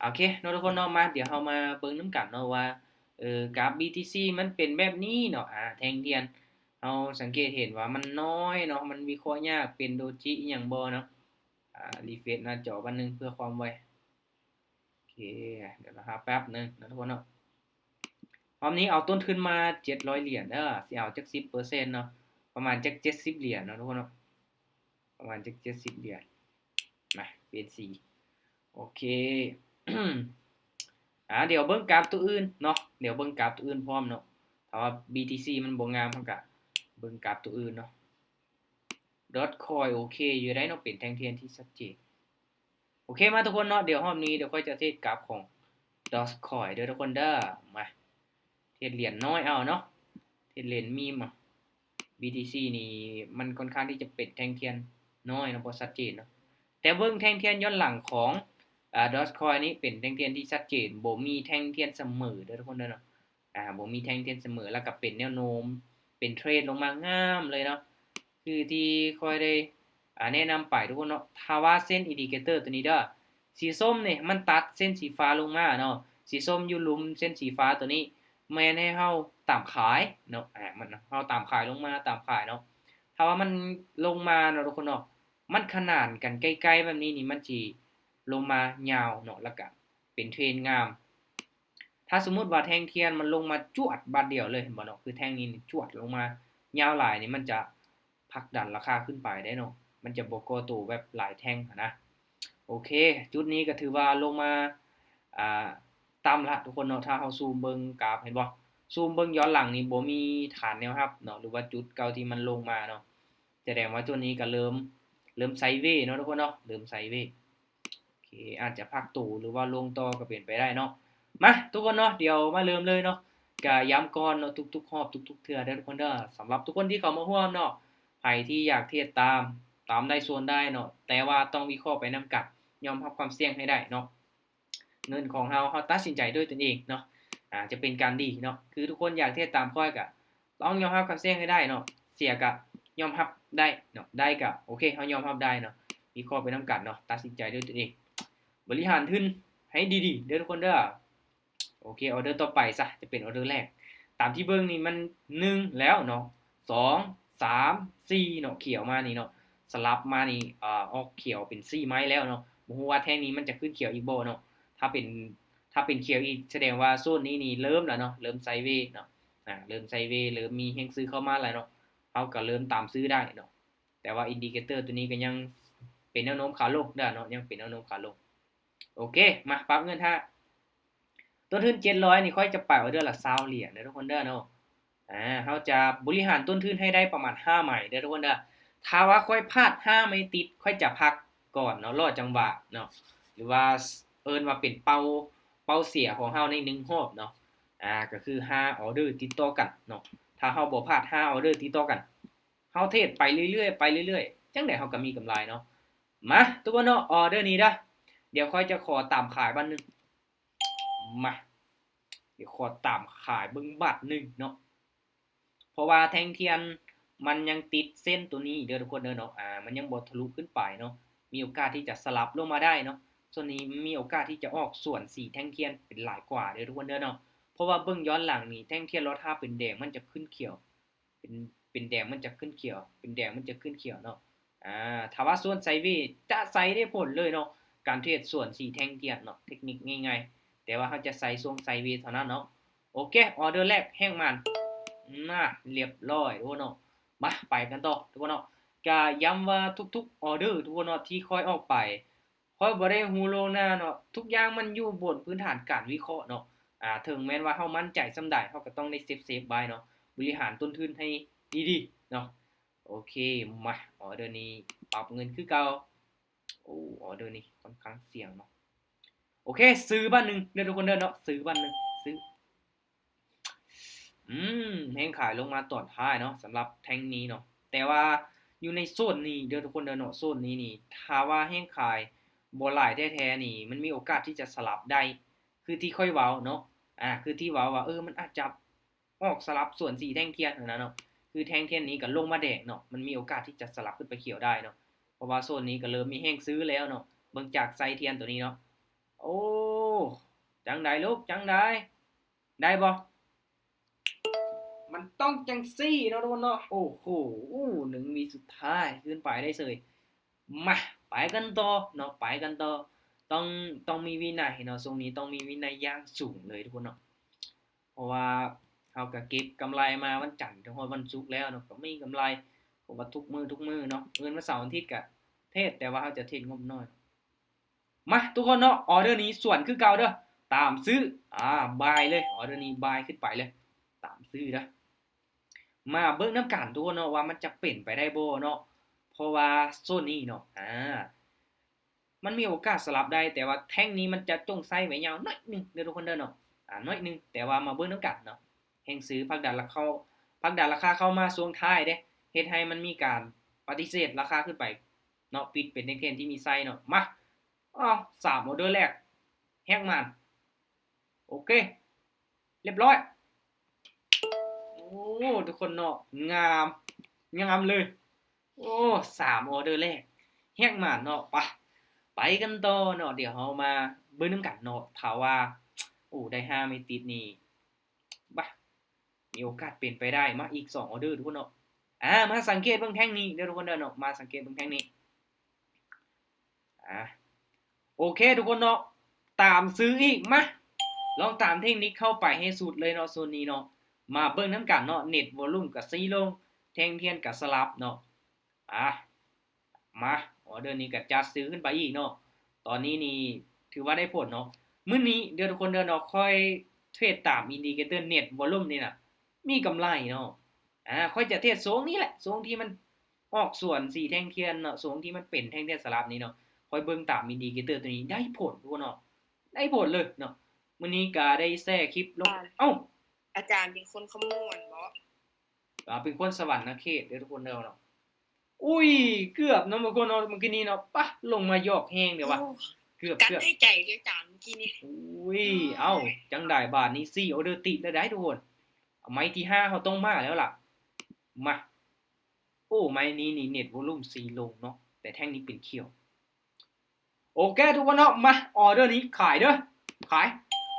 ໂອເຄເນາະທຸກຄົນເນາະ ມາ ດຽວເຮົາມາເບິ່ງນຳກັນເນາະວ່າ ເອີ ກາຟ ບີທີຊີ ມັນເປັນແບບນີ້ເນາະ ອາ ແທ່ງທຽນ ເຮົາສັງເກດເຫັນວ່າມັນນ້ອຍເນາະ ມັນວິເຄາະຍາກ ເປັນໂດຈິອີ່ຫຍັງບໍ່ເນາະ ອາ ຣີເຟຣຊໜ້າຈໍບາດໜຶ່ງເພື່ອຄວາມໄວ ໂອເຄ ດຽວເຮົາຖ້າແປັບໜຶ່ງເນາະທຸກຄົນເນາະ ຮອບນີ້ເອົາຕົ້ນທຶນມາເຈັດຮ້ອຍຫຼຽນເດີ ຊິເອົາຈັກສິບເປີເຊັນເນາະ ປະມານຈັກເຈັດສິບຫຼຽນເນາະທຸກຄົນເນາະ ປະມານຈັກເຈັດສິບຫຼຽນ ມາ ເປັນສີ່ ໂອເຄ ອາ ດຽວເບິ່ງກາຟໂຕອື່ນເນາະ ດຽວເບິ່ງກາຟໂຕອື່ນພ້ອມເນາະ ຖ້າວ່າ ບີທີຊີ ມັນບໍ່ງາມ ເຮົາກະເບິ່ງກາຟໂຕອື່ນເນາະ ດອດຄອຍ ໂອເຄຢູ່ໄດ໋ເນາະ ເປັນແທ່ງທຽນທີ່ຊັດເຈນ ໂອເຄ ມາທຸກຄົນເນາະ ດຽວຮອບນີ້ ດຽວຂ້ອຍຈະເທຣດກາຟຂອງ ດອດຄອຍ ເດີທຸກຄົນເດີ ມາ ເທຣດຫຼຽນນ້ອຍເອົາເນາະ ເທຣດຫຼຽນມີມ ບີທີຊີ ນີ້ມັນຄ່ອນຂ້າງທີ່ຈະເປັນແທ່ງທຽນນ້ອຍເນາະ ບໍ່ຊັດເຈນເນາະ ແຕ່ເບິ່ງແທ່ງທຽນຍ້ອນຫຼັງຂອງ ອາ ດອດຄອຍນີ້ເປັນແທ່ງທຽນທີ່ຊັດເຈນ ບໍ່ມີແທ່ງທຽນສະເໝີເດີທຸກຄົນເດີເນາະ ອາ ບໍ່ມີແທ່ງທຽນສະເໝີ ແລ້ວກໍເປັນແນວໂນ້ມ ເປັນເທຣນລົງມາງາມເລີຍເນາະ ຄືທີ່ຂ້ອຍໄດ້ ອາ ແນະນຳໄປທຸກຄົນເນາະ ຖ້າວ່າເສັ້ນອິນດິເຄເຕີຕົວນີ້ເດີ ສີສົ້ມນີ້ມັນຕັດເສັ້ນສີຟ້າລົງມາເນາະ ສີສົ້ມຢູ່ລຸ່ມເສັ້ນສີຟ້າຕົວນີ້ ແມ່ນໃຫ້ເຮົາຕາມຂາຍເນາະ ອາ ມັນ ເຮົາຕາມຂາຍລົງມາ ຕາມຂາຍເນາະ ຖ້າວ່າມັນລົງມາເນາະທຸກຄົນເນາະ ມັນຂະໜານກັນໃກ້ໆແບບນີ້ນີ້ ມັນຊິລົງມາຍາວເນາະ ແລ້ວກະເປັນເທຣນງາມ ຖ້າສົມມຸດວ່າແທ່ງທຽນມັນລົງມາຈວດບາດດຽວເລີຍ ເຫັນບໍ່ເນາະ ຄືແທ່ງນີ້ນີ້ຈວດລົງມາຍາວຫຼາຍນີ້ ມັນຈະຜັກດັນລາຄາຂຶ້ນໄປໄດ້ເນາະ ມັນຈະບໍ່ກໍ່ໂຕແບບຫຼາຍແທ່ງຫັ້ນນະ ໂອເຄ ຈຸດນີ້ກໍຖືວ່າລົງມາ ອ່າ ຕ່ຳລະທຸກຄົນເນາະ ຖ້າເຮົາຊູມເບິ່ງກາຟ ເຫັນບໍ່ ຊູມເບິ່ງຍ້ອນຫຼັງນີ້ບໍ່ມີຖານແນວຮັບເນາະ ຫຼືວ່າຈຸດເກົ່າທີ່ມັນລົງມາເນາະ ສະແດງວ່າຈຸດນີ້ກໍເລີ່ມ ເລີ່ມໄຊເວເນາະທຸກຄົນເນາະ ເລີ່ມໄຊເວ ໂອເຄ ອາດຈະພັກໂຕ ຫຼືວ່າລົງຕໍ່ກໍເປັນໄປໄດ້ເນາະ ມາ ທຸກຄົນເນາະ ດຽວມາເລີ່ມເລີຍເນາະ ກະຢ້ຳກ່ອນເນາະ ທຸກໆຮອບ ທຸກໆເທື່ອເດີທຸກຄົນເດີ ສຳລັບທຸກຄົນທີ່ເຂົ້າມາຮ່ວມເນາະ ໃຜທີ່ຢາກເທຣດຕາມ ຕາມໄດ້ສ່ວນໄດ້ເນາະ ແຕ່ວ່າຕ້ອງວິເຄາະໄປນຳກັນ ຍອມຮັບຄວາມສ່ຽງໃຫ້ໄດ້ເນາະ ເງິນຂອງເຮົາ ເຮົາຕັດສິນໃຈດ້ວຍຕົນເອງເນາະ ອາ ຈະເປັນການດີເນາະ ຄືທຸກຄົນຢາກເທຣດຕາມຂ້ອຍກະ ຕ້ອງຍອມຮັບຄວາມສ່ຽງໃຫ້ໄດ້ເນາະ ເສຍກະຍອມຮັບໄດ້ເນາະ ໄດ້ກະໂອເຄ ເຮົາຍອມຮັບໄດ້ເນາະ ວິເຄາະໄປນຳກັນເນາະ ຕັດສິນໃຈດ້ວຍຕົນເອງ ບໍລິຫານທຶນໃຫ້ດີໆເດີທຸກຄົນເດີ ໂອເຄ ອອເດີຕໍ່ໄປຊະ ຈະເປັນອອເດີແລກ ຕາມທີ່ເບິ່ງນີ້ມັນໜຶ່ງແລ້ວເນາະ ສອງ ສາມ ສີ່ເນາະ ຂຽວມານີ້ເນາະ ສະຫຼັບມານີ້ ອາ ອອກຂຽວເປັນສີ່ໄມ້ແລ້ວເນາະ ບໍ່ຮູ້ວ່າແທ່ງນີ້ມັນຈະຂຶ້ນຂຽວອີກບໍ່ເນາະ ຖ້າເປັນ ຖ້າເປັນຂຽວອີກ ສະແດງວ່າໂຊນນີ້ນີ້ເລີ່ມແລ້ວເນາະ ເລີ່ມໄຊເວເນາະ ອາ ເລີ່ມໄຊເວ ເລີ່ມມີແຮງຊື້ເຂົ້າມາແລ້ວເນາະ ເຮົາກໍເລີ່ມຕາມຊື້ໄດ້ເນາະ ແຕ່ວ່າອິນດິເຄເຕີຕົວນີ້ກໍຍັງເປັນແນວໂນ້ມຂາລົງເດີເນາະ ຍັງເປັນແນວໂນ້ມຂາລົງ ໂອເຄ ມາ ປັບເງິນຖ້າ ຕົ້ນທຶນເຈັດຮ້ອຍນີ້ ຂ້ອຍຈະໄປອອເດີລະຊາວຫຼຽນເດີທຸກຄົນເດີເນາະ ອາ ເຮົາຈະບໍລິຫານຕົ້ນທຶນໃຫ້ໄດ້ປະມານຫ້າໄມ້ເດີທຸກຄົນເດີ ຖ້າວ່າຂ້ອຍພາດຫ້າໄມ້ຕິດ ຂ້ອຍຈະພັກກ່ອນເນາະ ລໍຈັງຫວະເນາະ ຫຼືວ່າເອີ້ນວ່າເປັນເປົ້າ ເປົ້າເສຍຂອງເຮົາໃນໜຶ່ງຮອບເນາະ ອາ ກໍຄືຫ້າອອເດີຕິດຕໍ່ກັນເນາະ ຖ້າເຮົາບໍ່ພາດຫ້າອອເດີຕິດຕໍ່ກັນ ເຮົາເທຣດໄປເລື້ອຍໆ ໄປເລື້ອຍໆ ຈັ່ງໃດເຮົາກໍມີກຳໄລເນາະ ມາ ທຸກຄົນເນາະ ອອເດີນີ້ເດີ ດຽວຂ້ອຍຈະຂໍຕາມຂາຍບາດໜຶ່ງ ມາ ດຽວຂໍຕາມຂາຍເບິ່ງບາດໜຶ່ງເນາະ ເພາະວ່າແທ່ງທຽນມັນຍັງຕິດເສັ້ນຕົວນີ້ເດີທຸກຄົນເດີເນາະ ອາ ມັນຍັງບໍ່ທະລຸຂຶ້ນໄປເນາະ ມີໂອກາດທີ່ຈະສະຫຼັບລົງມາໄດ້ເນາະ ສ່ວນນີ້ມີໂອກາດທີ່ຈະອອກສວນສີແທ່ງທຽນເປັນຫຼາຍກວ່າເດີທຸກຄົນເດີເນາະ ເພາະວ່າເບິ່ງຍ້ອນຫຼັງນີ້ ແທ່ງທຽນລອດຖ້າເປັນແດງມັນຈະຂຶ້ນຂຽວ ເປັນ ເປັນແດງມັນຈະຂຶ້ນຂຽວ ເປັນແດງມັນຈະຂຶ້ນຂຽວເນາະ ອາ ຖ້າວ່າສວນໄຊເວຈະໃຊ້ໄດ້ຜົນເລີຍເນາະ ການເທຣດສວນສີແທ່ງທຽນເນາະ ເທັກນິກງ່າຍໆ ແຕ່ວ່າເຮົາຈະໃຊ້ຊ່ວງໄຊເວເທົ່ານັ້ນເນາະ ໂອເຄ ອອເດີແລກແຮງມານ ນະ ລຽບຮ້ອຍທຸກຄົນເນາະ ມາ ໄປກັນຕໍ່ທຸກຄົນເນາະ ກະຢ້ຳວ່າທຸກໆອອເດີທຸກຄົນເນາະ ທີ່ຂ້ອຍອອກໄປ ຂ້ອຍບໍ່ໄດ້ຮູ້ລ່ວງໜ້າເນາະ ທຸກຢ່າງມັນຢູ່ບົນພື້ນຖານການວິເຄາະເນາະ ອາ ເຖິງແມ່ນວ່າເຮົາໝັ້ນໃຈສ່ຳໃດ ເຮົາກໍຕ້ອງໄດ້ເຊຟໆໄວ້ເນາະ ບໍລິຫານຕົ້ນທຶນໃຫ້ດີໆເນາະ ໂອເຄ ມາ ອອເດີນີ້ປັບເງິນຄືເກົ່າ ໂອ້ ອອເດີນີ້ຄ່ອນຂ້າງສ່ຽງເນາະ ໂອເຄ ຊື້ບາດໜຶ່ງເດີທຸກຄົນເດີເນາະ ຊື້ບາດໜຶ່ງ ຊື້ ອືມ ແຮງຂາຍລົງມາຕອນທ້າຍເນາະ ສຳລັບແທ່ງນີ້ເນາະ ແຕ່ວ່າຢູ່ໃນໂຊນນີ້ເດີທຸກຄົນເດີເນາະ ໂຊນນີ້ນີ້ ຖ້າວ່າແຮງຂາຍບໍ່ຫຼາຍແທ້ໆນີ້ ມັນມີໂອກາດທີ່ຈະສະຫຼັບໄດ້ ຄືທີ່ຂ້ອຍເວົ້າເນາະ ອາ ຄືທີ່ເວົ້າວ່າ ເອີ ມັນອາດຈະອອກສະຫຼັບສວນສີແທ່ງທຽນຫັ້ນນະເນາະ ຄືແທ່ງທຽນນີ້ກໍລົງມາແດງເນາະ ມັນມີໂອກາດທີ່ຈະສະຫຼັບຂຶ້ນໄປຂຽວໄດ້ເນາະ ເພາະວ່າໂຊນນີ້ກໍເລີ່ມມີແຮງຊື້ແລ້ວເນາະ ເບິ່ງຈາກໄຊທຽນຕົວນີ້ເນາະ ໂອ້ ຈັ່ງໃດລູກ ຈັ່ງໃດ ໄດ້ບໍ່? ມັນຕ້ອງຈັ່ງຊີ້ເນາະທຸກຄົນເນາະ. ໂອ້ໂຫ ໜຶ່ງວິສຸດທ້າຍ ຄືນໄປໄດ້ເສີຍ. ມາ ໄປກັນຕໍ່ເນາະ ໄປກັນຕໍ່. ຕ້ອງ ຕ້ອງມີວິໄນເນາະ ຊ່ວງນີ້ຕ້ອງມີວິໄນຢ່າງສູງເລີຍທຸກຄົນເນາະ. ເພາະວ່າເຮົາກະເກັບກຳໄລມາວັນຈັນຈົນຮອດວັນສຸກແລ້ວເນາະ ກະມີກຳໄລ ເພາະວ່າທຸກມື້ ທຸກມື້ເນາະ. ເອີ້ນວ່າເສົາອາທິດກະເທຣດ ແຕ່ວ່າເຮົາຈະເທຣດງົບນ້ອຍ. ມາ ທຸກຄົນເນາະ ອອເດີນີ້ສວນຄືເກົ່າເດີ ຕາມຊື້. ອາ ບາຍເລີຍ ອອເດີນີ້ບາຍຂຶ້ນໄປເລີຍ ຕາມຊື້ເດີ. ມາເບິ່ງນຳກັນທຸກຄົນເນາະ ວ່າມັນຈະເປັນໄປໄດ້ບໍ່ເນາະ ເພາະວ່າໂຊນນີ້ເນາະ ອາ ມັນມີໂອກາດສະຫຼັບໄດ້ ແຕ່ວ່າແທ່ງນີ້ມັນຈະຈົ່ງໃຊ້ໄວ້ຍາວໜ້ອຍໜຶ່ງເດີທຸກຄົນເດີເນາະ ອາ ໜ້ອຍໜຶ່ງ. ແຕ່ວ່າມາເບິ່ງນຳກັນເນາະ ແຮງຊື້ຜັກດັນລາຄາ ຜັກດັນລາຄາເຂົ້າມາຊ່ວງທ້າຍເດ້ ເຮັດໃຫ້ມັນມີການປະຕິເສດລາຄາຂຶ້ນໄປເນາະ ປິດເປັນແທ່ງທຽນທີ່ມີໄຊເນາະ. ມາ ອ້າວ ສາມອອເດີແລກ ແຮກມານ ໂອເຄ ລຽບຮ້ອຍ. ໂອ້ ທຸກຄົນເນາະ ງາມ ງາມເລີຍ. ໂອ້ ສາມອອເດີແລກ ແຮກມານເນາະ. ປະ ໄປກັນຕໍ່ເນາະ ດຽວເຮົາມາເບິ່ງນຳກັນເນາະ ຖ້າວ່າ ໂອ້ ໄດ້ຫ້າໄມ້ຕິດນີ້ ບາ ມີໂອກາດເປັນໄປໄດ້. ມາອີກສອງອອເດີທຸກຄົນເນາະ. ອາ ມາສັງເກດເບິ່ງແທ່ງນີ້ເດີທຸກຄົນເດີເນາະ ມາສັງເກດເບິ່ງແທ່ງນີ້. ອາ ໂອເຄທຸກຄົນເນາະ ຕາມຊື້ອີກ. ມາ ລອງຕາມເທັກນິກເຂົ້າໄປໃຫ້ສຸດເລີຍເນາະ ໂຊນນີ້ເນາະ. ມາເບິ່ງນຳກັນເນາະ ເນັດວອລຸມກະຊີ້ລົງ ແທ່ງທຽນກະສະຫຼັບເນາະ. ອາ ມາ ອອເດີນີ້ກະຈັດຊື້ຂຶ້ນໄປອີກເນາະ. ຕອນນີ້ນີ້ຖືວ່າໄດ້ຜົນເນາະ. ມື້ນີ້ເດີທຸກຄົນເດີເນາະ ຂ້ອຍເທຣດຕາມອິນດິເຄເຕີເນັດວອລຸມນີ້ນະ ມີກຳໄລເນາະ. ອາ ຂ້ອຍຈະເທຣດໂຊນນີ້ແຫຼະ ໂຊນທີ່ມັນອອກສວນສີແທ່ງທຽນເນາະ ໂຊນທີ່ມັນເປັນແທ່ງທຽນສະຫຼັບນີ້ເນາະ. ຂ້ອຍເບິ່ງຕາມອິນດິເຄເຕີໂຕນີ້ໄດ້ຜົນທຸກຄົນເນາະ ໄດ້ຜົນເລີຍເນາະ. ມື້ນີ້ກະໄດ້ແຊຄລິບລົງ ເອົ້າ ອາຈານເປັນຄົນຄຳນວນບໍ? ອາ ເປັນຄົນສະຫວັນນະເຂດເດີທຸກຄົນເດີເນາະ. ອຸ້ຍ ເກືອບເນາະ ເມື່ອກີ້ເນາະ ເມື່ອກີ້ນີ້ເນາະ ປະ ລົງມາຢອກແຮງເດ້ວ່າ ໂອ້ ເກືອບ ກັນ ເກືອບ ໃນໃຈເດີອາຈານ ເມື່ອກີ້ນີ້. ອຸ້ຍ ເອົ້າ ຈັ່ງໃດບາດນີ້ ສີ່ອອເດີຕິດແລ້ວໄດ໋ທຸກຄົນ. ໄມ້ທີຫ້າເຮົາຕ້ອງມາແລ້ວລະ. ມາ ໂອ້ ໄມ້ນີ້ນີ້ເນັດວອລຸມຊີ້ລົງເນາະ ແຕ່ແທ່ງນີ້ເປັນຂຽວ. ໂອເຄທຸກຄົນເນາະ ມາ ອອເດີນີ້ຂາຍເດີ ຂາຍ.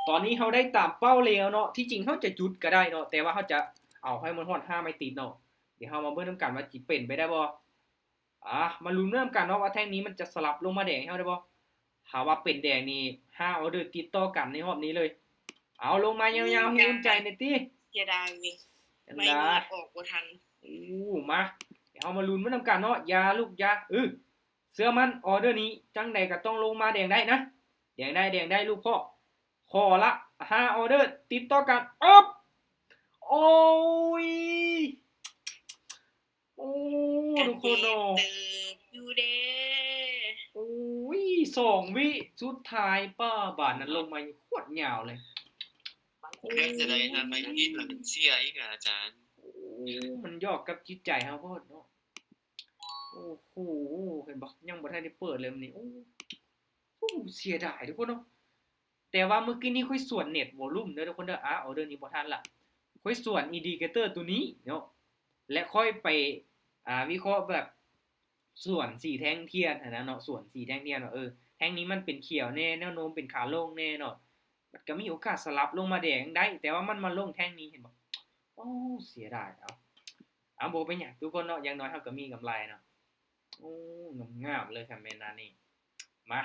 ຕອນນີ້ເຮົາໄດ້ຕາມເປົ້າແລ້ວເນາະ ທີ່ຈິງເຮົາຈະຢຸດກະໄດ້ເນາະ ແຕ່ວ່າເຮົາຈະເອົາໃຫ້ມັນຮອດຫ້າໄມ້ຕິດເນາະ. ດຽວເຮົາມາເບິ່ງນຳກັນວ່າຊິເປັນໄປໄດ້ບໍ່. ອາ ມາລຸ້ນນຳກັນເນາະວ່າແທ່ງນີ້ມັນຈະສະຫຼັບລົງມາແດງໃຫ້ເຮົາໄດ້ບໍ່. ຖ້າວ່າເປັນແດງນີ້ ຫ້າອອເດີຕິດຕໍ່ກັນໃນຮອບນີ້ເລີຍ. ເອົາ ລົງມາຍາວໆ ໃຫ້ອຸ່ນໃຈແດ່ຕິ. ເສຍດາຍເວີຍ ໄມ້ນີ້ອອກບໍ່ທັນ. ໂອ້ ມາ ດຽວເຮົາມາລຸ້ນໄປນຳກັນເນາະ. ຢ່າລູກ ຢ່າ ເອີ ເຊື່ອໝັ້ນ ອອເດີນີ້ຈັ່ງໃດກະຕ້ອງລົງມາແດງໄດ້ນະ. ແດງໄດ້ ແດງໄດ້ລູກພໍ່. ຂໍລະ ຫ້າອອເດີຕິດຕໍ່ກັນ. ອອບ ໂອ້ຍ ໂອ້ ທຸກຄົນເນາະ ເຕີບຢູ່ເດ້. ໂອ້ຍ ສອງວິສຸດທ້າຍ ປ້າ ບາດນັ້ນລົງມາໂຄດຍາວເລີຍ. ໂອ້ ເສຍດາຍ ໄມ້ຕິດລະເສຍອີກອາຈານ. ໂອ້ ມັນຢອກກັບຈິດໃຈເຮົາໂພດເນາະ. ໂອ້ໂຫ ເຫັນບໍ່ ຍັງບໍ່ທັນໄດ້ເປີດເລີຍມື້ນີ້. ໂອ້ ໂອ້ ເສຍດາຍທຸກຄົນເນາະ. ແຕ່ວ່າມື້ກີ້ນີ້ຂ້ອຍສວນເນັດວອລຸມເດີທຸກຄົນເດີ. ອາ ອອເດີນີ້ບໍ່ທັນລະ. ຂ້ອຍສວນອິນດິເຄເຕີໂຕນີ້ເນາະ ແລະ ຂ້ອຍໄປ ອາ ວິເຄາະແບບສວນສີແທ່ງທຽນຫັ້ນນະເນາະ ສວນສີແທ່ງທຽນວ່າ ເອີ ແທ່ງນີ້ມັນເປັນຂຽວແດ່ ແນວໂນ້ມເປັນຂາລົງແດ່ເນາະ. ມັນກະມີໂອກາດສະຫຼັບລົງມາແດງໄດ້ ແຕ່ວ່າມັນມາລົງແທ່ງນີ້ ເຫັນບໍ່. ໂອ້ ເສຍດາຍ. ເອົາ ເອົາ ບໍ່ເປັນຫຍັງທຸກຄົນເນາະ ຢ່າງໜ້ອຍເຮົາກະມີກຳໄລເນາະ. ໂອ້ ງາມໆເລີຍ ຄຳແມ່ນນານີ້. ມາ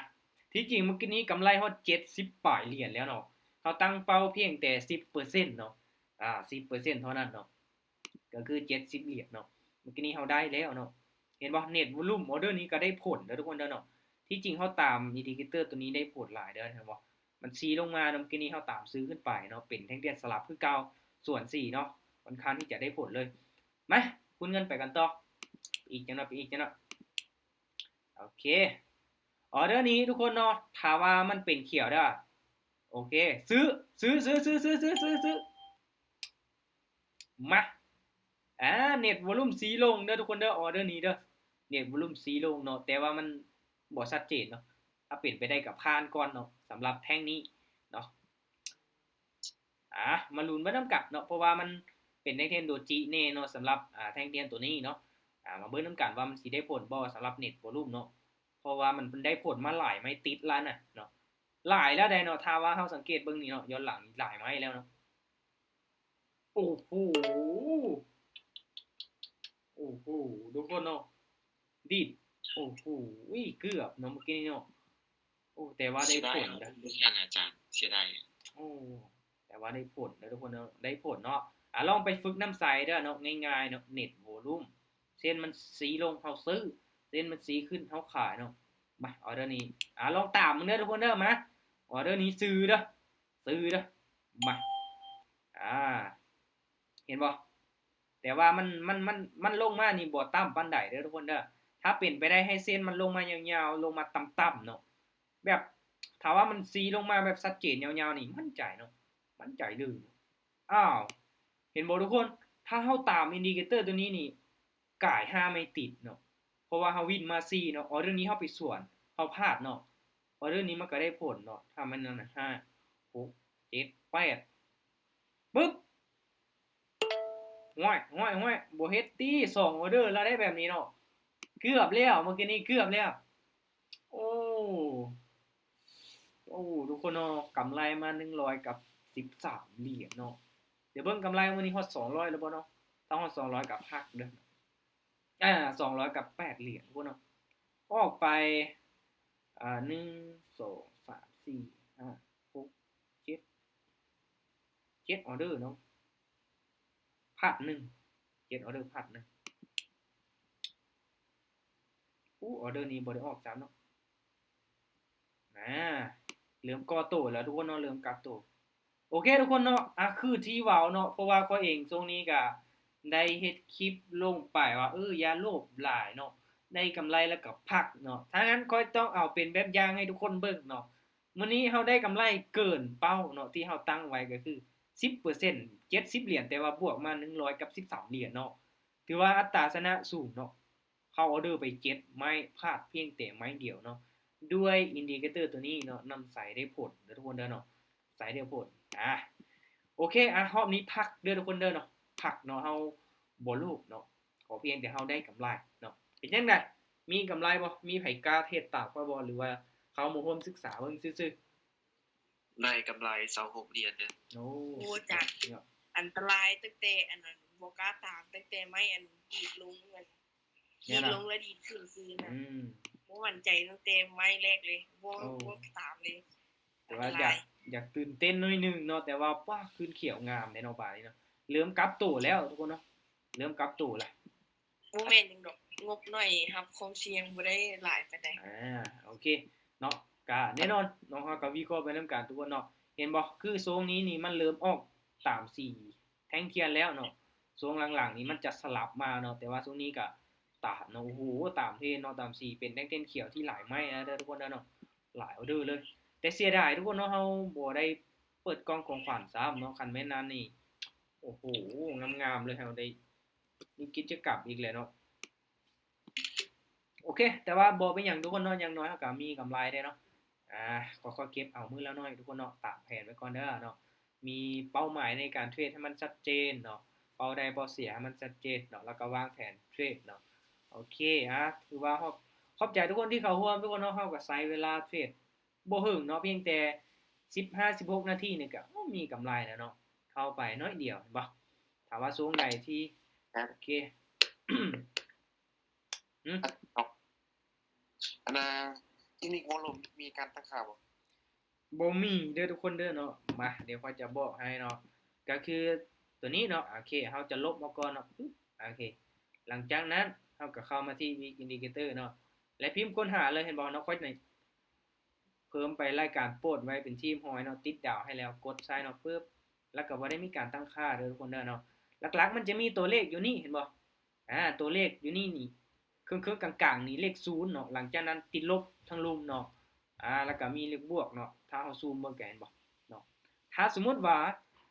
ທີ່ຈິງມື້ກີ້ນີ້ກຳໄລຮອດເຈັດສິບປາຍຫຼຽນແລ້ວເນາະ. ເຮົາຕັ້ງເປົ້າພຽງແຕ່ສິບເປີເຊັນເນາະ ອາ ສິບເປີເຊັນເທົ່ານັ້ນເນາະ ກະຄືເຈັດສິບຫຼຽນເນາະ. ມື້ກີ້ນີ້ເຮົາໄດ້ແລ້ວເນາະ ເຫັນບໍ່. ເນັດວອລຸມ ອອເດີນີ້ກະໄດ້ຜົນເດີທຸກຄົນເດີເນາະ. ທີ່ຈິງເຮົາຕາມອິນດິເຄເຕີໂຕນີ້ໄດ້ຜົນຫຼາຍເດີ ເຫັນບໍ່. ມັນຊີ້ລົງມາເນາະ ມື້ກີ້ນີ້ເຮົາຕາມຊື້ຂຶ້ນໄປເນາະ ເປັນແທ່ງທຽນສະຫຼັບຄືເກົ່າ ສວນສີເນາະ ຂ້ອນຂ້າງທີ່ຈະໄດ້ຜົນເລີຍ. ມາ ຄູນເງິນໄປກັນຕໍ່ ອີກຈັກໜ້ອຍ ໄປອີກຈັກໜ້ອຍ. ໂອເຄ ອອເດີນີ້ທຸກຄົນເນາະ ຖ້າວ່າມັນເປັນຂຽວເດີ. ໂອເຄ ຊື້ ຊື້ ຊື້ ມາ ອາ ເນັດວອລຸມຊີ້ລົງເດີທຸກຄົນເດີ ອອເດີນີ້ເດີ. ເນັດວອລຸມຊີ້ລົງເນາະ ແຕ່ວ່າມັນບໍ່ຊັດເຈນເນາະ. ຖ້າເປັນໄປໄດ້ກະຜ່ານກ່ອນເນາະ ສຳລັບແທ່ງນີ້ເນາະ. ອາ ມາລຸ້ນໄປນຳກັນເນາະ ເພາະວ່າມັນເປັນແທ່ງທຽນໂດຈິແນ່ເນາະ ສຳລັບ ອາ ແທ່ງທຽນໂຕນີ້ເນາະ. ອາ ມາເບິ່ງນຳກັນວ່າມັນຊິໄດ້ຜົນບໍ່ ສຳລັບເນັດວອລຸມເນາະ ເພາະວ່າມັນ ມັນໄດ້ຜົນມາຫຼາຍໄມ້ຕິດລະນະເນາະ. ຫຼາຍແລ້ວໃດເນາະ. ຖ້າວ່າເຮົາສັງເກດເບິ່ງນີ້ເນາະ ຍ້ອນຫຼັງນີ້ຫຼາຍໄມ້ແລ້ວເນາະ. ໂອ້ໂຫ ໂອ້ໂຫ ທຸກຄົນເນາະ ດີດ ໂອ້ໂຫ ເກືອບເນາະ ເມື່ອກີ້ນີ້ເນາະ. ໂອ້ ແຕ່ວ່າໄດ້ຜົນເດີ ເສຍດາຍ ອາຈານ ເສຍດາຍ. ໂອ້ ແຕ່ວ່າໄດ້ຜົນເດີທຸກຄົນເນາະ ໄດ້ຜົນເນາະ. ອາ ລອງໄປຝຶກນຳໃຊ້ເດີເນາະ ງ່າຍໆເນາະ. ເນັດໂວລູມ ເສັ້ນມັນຊີ້ລົງເຮົາຊື້ ເສັ້ນມັນຊີ້ຂຶ້ນເຮົາຂາຍເນາະ. ມາ ອໍເດີນີ້ ອາ ລອງຕາມເບິ່ງເດີທຸກຄົນເດີ. ມາ ອໍເດີນີ້ຊື້ເດີ ຊື້ເດີ. ມາ ອາ ເຫັນບໍ່? ແຕ່ວ່າມັນ ມັນ ມັນ ມັນລົງມານີ້ບໍ່ຕ່ຳປານໃດເດີທຸກຄົນເດີ. ຖ້າເປັນໄປໄດ້ໃຫ້ເສັ້ນມັນລົງມາຍາວໆ ລົງມາຕ່ຳໆເນາະ. ແບບ ຖ້າວ່າມັນຊີ້ລົງມາແບບຊັດເຈນຍາວໆນີ້ ໝັ້ນໃຈເນາະ ໝັ້ນໃຈເລີຍ. ອ້າວ ເຫັນບໍ່ທຸກຄົນ? ຖ້າເຮົາຕາມອິນດິເຄເຕີຕົວນີ້ນີ້ ກາຍຫ້າໄມ້ຕິດເນາະ ເພາະວ່າເຮົາວິນມາສີ່ເນາະ. ອໍເດີນີ້ເຮົາໄປສວນ ເຮົາພາດເນາະ. ອໍເດີນີ້ມັນກໍໄດ້ຜົນເນາະ. ຖ້າມັນນັ້ນ ຫ້າ ຫົກ ເຈັດ ແປດ ປຶບ ຫ້ວຍ ຫ້ວຍ ຫ້ວຍ ບໍ່ເຮັດຕິ. ສອງອໍເດີລະໄດ້ແບບນີ້ເນາະ. ເກືອບແລ້ວ ເມື່ອກີ້ນີ້ເກືອບແລ້ວ. ໂອ້ ໂອ້ ທຸກຄົນເນາະ ກຳໄລມາໜຶ່ງຮ້ອຍກັບສິບສາມຫຼຽນເນາະ. ດຽວເບິ່ງກຳໄລມື້ນີ້ຮອດສອງຮ້ອຍແລ້ວບໍ່ເນາະ. ຖ້າຮອດສອງຮ້ອຍກໍພັກເດີ ອາ ສອງຮ້ອຍກັບແປດຫຼຽນພຸ້ນເນາະ. ອອກໄປ ອາ ໜຶ່ງ ສອງ ສາມ ສີ່ ຫ້າ ຫົກ ເຈັດ ເຈັດອໍເດີເນາະ ພາດໜຶ່ງ ເຈັດອໍເດີພາດໜຶ່ງ. ໂອ້ ອໍເດີນີ້ບໍ່ໄດ້ອອກຊ້ຳເນາະ. ອາ ເລີ່ມກໍ່ໂຕແລ້ວທຸກຄົນເນາະ ເລີ່ມກັບໂຕ. ໂອເຄທຸກຄົນເນາະ ອາ ຄືທີ່ເວົ້າເນາະ ເພາະວ່າຂ້ອຍເອງຊ່ວງນີ້ກະໄດ້ເຮັດຄລິບລົງໄປວ່າ ເອີ ຢ່າໂລບຫຼາຍເນາະ ໄດ້ກຳໄລແລ້ວກະພັກເນາະ. ຖ້ານັ້ນຂ້ອຍຕ້ອງເອົາເປັນແບບຢ່າງໃຫ້ທຸກຄົນເບິ່ງເນາະ. ມື້ນີ້ເຮົາໄດ້ກຳໄລເກີນເປົ້າເນາະ ທີ່ເຮົາຕັ້ງໄວ້ກໍຄືສິບເປີເຊັນ ເຈັດສິບຫຼຽນ ແຕ່ວ່າບວກມາໜຶ່ງຮ້ອຍກັບສິບສາມຫຼຽນເນາະ. ຖືວ່າອັດຕາຊະນະສູງເນາະ. ເຂົ້າອໍເດີໄປເຈັດໄມ້ ພາດພຽງແຕ່ໄມ້ດຽວເນາະ ດ້ວຍອິນດິເຄເຕີຕົວນີ້ເນາະ. ນຳໃຊ້ໄດ້ຜົນເດີທຸກຄົນເດີເນາະ ໃຊ້ໄດ້ຜົນ. ອາ ໂອເຄ ອາ ຮອບນີ້ພັກເດີທຸກຄົນເດີເນາະ ພັກເນາະ. ເຮົາບໍ່ໂລບເນາະ ຂໍພຽງແຕ່ເຮົາໄດ້ກຳໄລເນາະ. ເປັນຈັ່ງໃດ ມີກຳໄລບໍ່? ມີໃຜກ້າເທຣດຕາມຂ້ອຍບໍ່ ຫຼືວ່າເຂົ້າມາຮ່ວມສຶກສາເບິ່ງຊື່ໆ? ໄດ້ກຳໄລຊາວຫົກຫຼຽນເດີ. ໂອ້ ໂອ້ ຈັກ ອັນຕະລາຍຕັ້ງແຕ່ອັນນັ້ນ ບໍ່ກ້າຕາມ ຕັ້ງແຕ່ໄມ້ອັນດີດລົງ ອັນດີດລົງແລ້ວດີດຂຶ້ນຄືນນະ. ອືມ ບໍ່ໝັ້ນໃຈຕັ້ງແຕ່ໄມ້ແລກເລີຍ ບໍ່ ບໍ່ຕາມເລີຍ. ແຕ່ວ່າຢາກ ຢາກຕື່ນເຕັ້ນໜ້ອຍໜຶ່ງເນາະ ແຕ່ວ່າ ປ້າ ຂຶ້ນຂຽວງາມເດ້ເນາະ ບາດນີ້ເນາະ. ເລີ່ມກັບໂຕແລ້ວທຸກຄົນເນາະ ເລີ່ມກັບໂຕລະ. ບໍ່ແມ່ນຫຍັງດອກ ງົບໜ້ອຍ ຮັບຄວາມສ່ຽງບໍ່ໄດ້ຫຼາຍປານໃດ. ອາ ໂອເຄເນາະ ກະແນ່ນອນເນາະ ເຮົາກະວິເຄາະໄປນຳກັນທຸກຄົນເນາະ. ເຫັນບໍ່ ຄືຊ່ວງນີ້ນີ້ມັນເລີ່ມອອກຕາມສີແທ່ງທຽນແລ້ວເນາະ. ຊ່ວງຫຼັງໆນີ້ມັນຈະສະຫຼັບມາເນາະ ແຕ່ວ່າຊ່ວງນີ້ກະຕາມເນາະ. ໂອ້ໂຫ ຕາມເທຣນເນາະ ຕາມສີ ເປັນແທ່ງທຽນຂຽວທີ່ຫຼາຍໄມ້ນະເດີທຸກຄົນເດີເນາະ ຫຼາຍອໍເດີເລີຍ. ແຕ່ເສຍດາຍທຸກຄົນເນາະ ເຮົາບໍ່ໄດ້ເປີດກ່ອງຂອງຂວັນຊ້ຳເນາະ. ຄັນແມ່ນນັ້ນນີ້ ໂອ້ໂຫ ງາມໆເລີຍ ເຮົາໄດ້ ມີກິດຈະກຳອີກແລ້ວເນາະ. ໂອເຄ ແຕ່ວ່າບໍ່ເປັນຫຍັງທຸກຄົນເນາະ ຢ່າງໜ້ອຍເຮົາກໍມີກຳໄລແດ່ເນາະ. ອາ ຄ່ອຍໆເກັບເອົາມື້ລະໜ້ອຍທຸກຄົນເນາະ ຕາມແຜນໄວ້ກ່ອນເດີເນາະ. ມີເປົ້າໝາຍໃນການເທຣດໃຫ້ມັນຊັດເຈນເນາະ ເປົ້າໄດ້ເປົ້າເສຍໃຫ້ມັນຊັດເຈນເນາະ ແລ້ວກໍວາງແຜນເທຣດເນາະ. ໂອເຄ ອາ ຖືວ່າຂອບ ຂອບໃຈທຸກຄົນທີ່ເຂົ້າຮ່ວມທຸກຄົນເນາະ. ເຮົາກໍໃຊ້ເວລາເທຣດບໍ່ເຫິງເນາະ ພຽງແຕ່ສິບຫ້າ ສິບຫົກນາທີນີ້ກໍ ໂອ້ ມີກຳໄລແລ້ວເນາະ ເຂົ້າໄປໜ້ອຍດຽວ ເຫັນບໍ່? ຖ້າວ່າຊ່ວງໃດທີ່ ໂອເຄ ອືມ ອັນນາ ອິນດິໂຄລູມມີການຕັ້ງຄ່າບໍ່? ບໍ່ມີເດີທຸກຄົນເດີເນາະ. ມາ ດຽວຂ້ອຍຈະບອກໃຫ້ເນາະ ກໍຄືຕົວນີ້ເນາະ. ໂອເຄ ເຮົາຈະລົບອອກກ່ອນເນາະ ປຶບ ໂອເຄ ຫຼັງຈາກນັ້ນເຮົາກໍເຂົ້າມາທີ່ Week Indicator ເນາະ ແລະ ພິມຄົ້ນຫາເລີຍ ເຫັນບໍ່ເນາະ. ຂ້ອຍນີ້ ເພີ່ມໄປລາຍການໂປດໄວ້ເປັນທີ່ຮຽບຮ້ອຍເນາະ ຕິດດາວໃຫ້ແລ້ວ ກົດໃສ່ເນາະ ປຶບ ແລ້ວກໍບໍ່ໄດ້ມີການຕັ້ງຄ່າເດີທຸກຄົນເດີເນາະ. ຫຼັກໆມັນຈະມີຕົວເລກຢູ່ນີ້ ເຫັນບໍ່? ອາ ຕົວເລກຢູ່ນີ້ນີ້ ເຄິ່ງໆກາງໆນີ້ເລກສູນເນາະ ຫຼັງຈາກນັ້ນຕິດລົບທາງລຸ່ມເນາະ ອາ ແລ້ວກໍມີເລກບວກເນາະ. ຖ້າເຮົາຊູມເບິ່ງກໍເຫັນບໍ່ເນາະ ຖ້າສົມມຸດວ່າ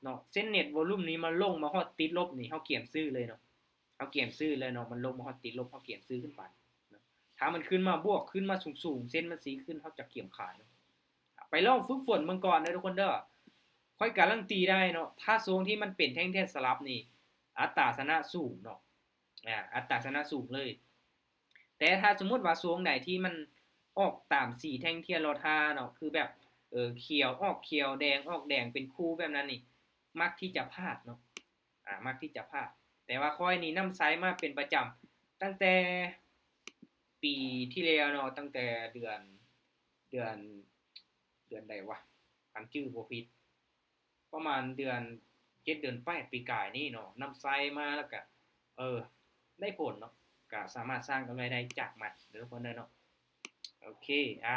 ເນາະ ເສັ້ນເນັດໂວລູມນີ້ມັນລົງມາຮອດຕິດລົບນີ້ ເຮົາກຽມຊື້ເລີຍເນາະ ເຮົາກຽມຊື້ເລີຍເນາະ. ມັນລົງມາຮອດຕິດລົບ ເຮົາກຽມຊື້ຂຶ້ນໄປເນາະ. ຖ້າມັນຂຶ້ນມາບວກ ຂຶ້ນມາສູງໆ ເສັ້ນມັນຊີ້ຂຶ້ນ ເຮົາຈະກຽມຂາຍເນາະ. ໄປລອງຝຶກຝົນເບິ່ງກ່ອນເດີທຸກຄົນເດີ. ຂ້ອຍກາລັນຕີໄດ້ເນາະ ຖ້າຊ່ວງທີ່ມັນເປັນແທ່ງທຽນສະຫຼັບນີ້ ອັດຕາຊະນະສູງເນາະ ອາ ອັດຕາຊະນະສູງເລີຍ. ແຕ່ຖ້າສົມມຸດວ່າຊ່ວງໃດທີ່ມັນອອກຕາມສີແທ່ງທຽນລໍຖ້າເນາະ ຄືແບບ ເອີ ຂຽວອອກຂຽວ ແດງອອກແດງ ເປັນຄູແບບນັ້ນນີ້ ມັກທີ່ຈະພາດເນາະ ອາ ມັກທີ່ຈະພາດ. ແຕ່ວ່າຂ້ອຍນີ້ນຳໃຊ້ມາເປັນປະຈຳ ຕັ້ງແຕ່ປີທີ່ແລ້ວເນາະ ຕັ້ງແຕ່ເດືອນ ເດືອນ ເດືອນໃດວະ ຄັນຈື່ບໍ່ຜິດ ປະມານເດືອນເຈັດ ເດືອນແປດ ປີກາຍນີ້ເນາະ ນຳໃຊ້ມາແລ້ວກະ ເອີ ໄດ້ຜົນເນາະ ກະສາມາດສ້າງກຳໄລໄດ້ຈາກມັນເດີທຸກຄົນເດີເນາະ. ໂອເຄ ອາ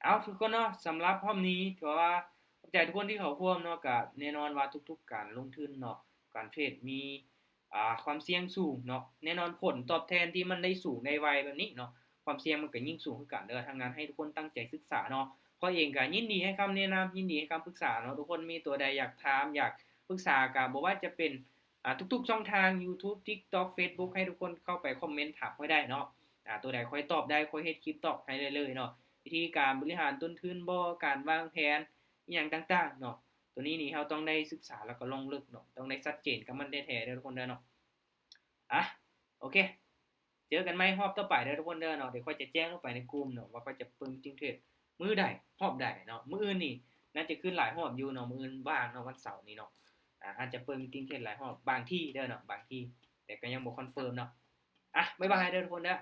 ເອົາ ທຸກຄົນເນາະ ສຳລັບຮອບນີ້ ຖືວ່າຂອບໃຈທຸກຄົນທີ່ເຂົ້າຮ່ວມເນາະ. ກະແນ່ນອນວ່າທຸກໆການລົງທຶນເນາະ ການເທຣດມີ ອ່າ ຄວາມສ່ຽງສູງເນາະ ແນ່ນອນຜົນຕອບແທນທີ່ມັນໄດ້ສູງໄດ້ໄວແບບນີ້ເນາະ ຄວາມສ່ຽງມັນກະຍິ່ງສູງຄືກັນເດີ. ທາງນັ້ນໃຫ້ທຸກຄົນຕັ້ງໃຈສຶກສາເນາະ ຂ້ອຍເອງກະຍິນດີໃຫ້ຄຳແນະນຳ ຍິນດີໃຫ້ຄຳປຶກສາເນາະ. ທຸກຄົນມີຕົວໃດຢາກຖາມ ຢາກປຶກສາ ກະບໍ່ວ່າຈະເປັນ ອ່າ ທຸກໆຊ່ອງທາງ ຢູທູບ ຕິກຕັອກ ເຟສບຸກ ໃຫ້ທຸກຄົນເຂົ້າໄປຄອມເມັນຖາມຂ້ອຍໄດ້ເນາະ. ອ່າ ຕົວໃດຂ້ອຍຕອບໄດ້ ຂ້ອຍເຮັດຄລິບຕອບໃຫ້ເລີຍໆເນາະ ວິທີການບໍລິຫານຕົ້ນທຶນບໍ ການວາງແຜນ ອີ່ຫຍັງຕ່າງໆເນາະ. ໂຕນີ້ນີ້ເຮົາຕ້ອງໄດ້ສຶກສາ ແລ້ວກໍລົງເລິກເນາະ ຕ້ອງໄດ້ຊັດເຈນກັບມັນແທ້ໆເດີທຸກຄົນເດີເນາະ. ອາ ໂອເຄ ເຈີກັນໃໝ່ຮອບຕໍ່ໄປເດີທຸກຄົນເດີເນາະ. ດຽວຂ້ອຍຈະແຈ້ງລົງໄປໃນກຸ່ມເນາະ ວ່າຂ້ອຍຈະເປີດມີດຕິງເທຣດມື້ໃດ ຮອບໃດເນາະ. ມື້ອື່ນນີ້ໜ້າຈະຂຶ້ນຫຼາຍຮອບຢູ່ເນາະ ມື້ອື່ນວ່າງເນາະ ວັນເສົານີ້ເນາະ. ອາ ອາດຈະເປີດມີດຕິງເທຣດຫຼາຍຮອບ ບາງທີ່ເດີເນາະ ບາງທີ່ ແຕ່ກໍຍັງບໍ່ຄອນເຟີມເນາະ. ອາ ບາຍບາຍເດີທຸກຄົນເດີ.